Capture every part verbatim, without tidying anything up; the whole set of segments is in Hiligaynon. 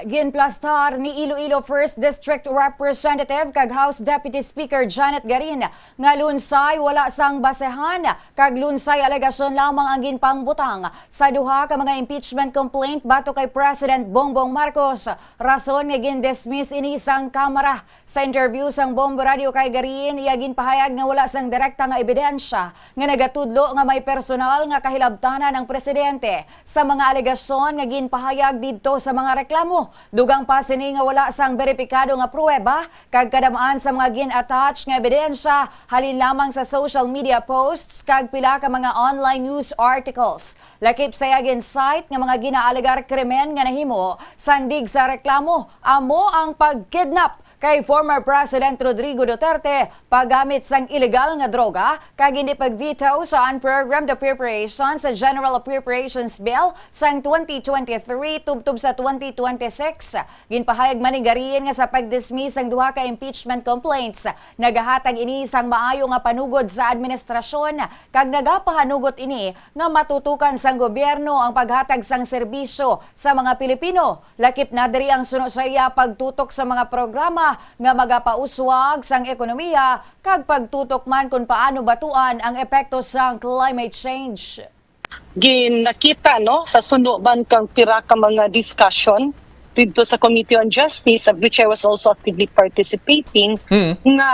Ginplastar ni Iloilo First District Representative kag House Deputy Speaker Janet Garin nga lunsay wala sang basehan kag lunsay alegasyon lamang ang ginpangbutang sa duha ka mga impeachment complaint batok kay President Bongbong Marcos, rason nga gindismiss ini sang Kamara. Sa interview sang Bombo Radio kay Garin, iya ginpahayag nga wala sang direkta nga ebidensya nga nagatudlo nga may personal nga kahilabtanan ang presidente sa mga alegasyon nga ginpahayag didto sa mga reklamo. Dugang pa sini nga wala sang beripikado nga pruweba kag kadam-an sa mga gin-attach nga ebidensya halin lamang sa social media posts kag pila ka mga online news articles. Lakip sa iya gin-cite nga mga ginaalegar krimen nga nahimo sandig sa reklamo amo ang pagkidnap kay former President Rodrigo Duterte paggamit sang iligal nga droga kag hindi pag-veto sa Unprogrammed Appropriations sa General Appropriations Bill sang twenty twenty-three tubtob sa twenty twenty-six. Ginpahayag man ni Garin nga sa pag-dismiss sang duha ka impeachment complaints, nagahatag ini sang maayo nga panugod sa administrasyon kag nagapahanugot ini nga matutukan sang gobyerno ang paghatag sang serbisyo sa mga Pilipino. Lakip na diri ang suno sa iya pagtutok sa mga programa nga magapauswag sang ekonomiya kag pagtutok man kon paano batuan ang epekto sang climate change. Ginakita, no, sa suno man kang pira ka mga discussion dito sa Committee on Justice, of which I was also actively participating, Mm. nga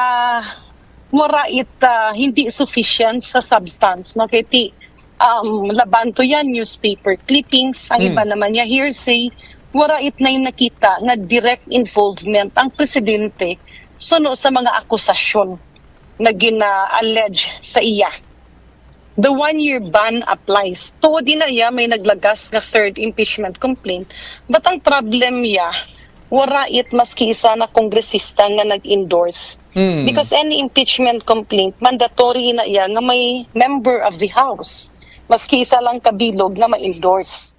wara it, ah, hindi sufficient sa substance, no? Kay ti, um, laban to yan, newspaper clippings, ang Mm. iba naman niya hearsay, wara it na nakita nga direct involvement ang presidente suno sa mga akusasyon na gina-allege sa iya. The one-year ban applies. Tuod ina iya may naglagas nga third impeachment complaint, but ang problem iya, wara it maski isa na kongresista nga nag-endorse. Hmm. Because any impeachment complaint, mandatory ina iya nga may member of the House, maski isa lang ka bilog nga ma-endorse.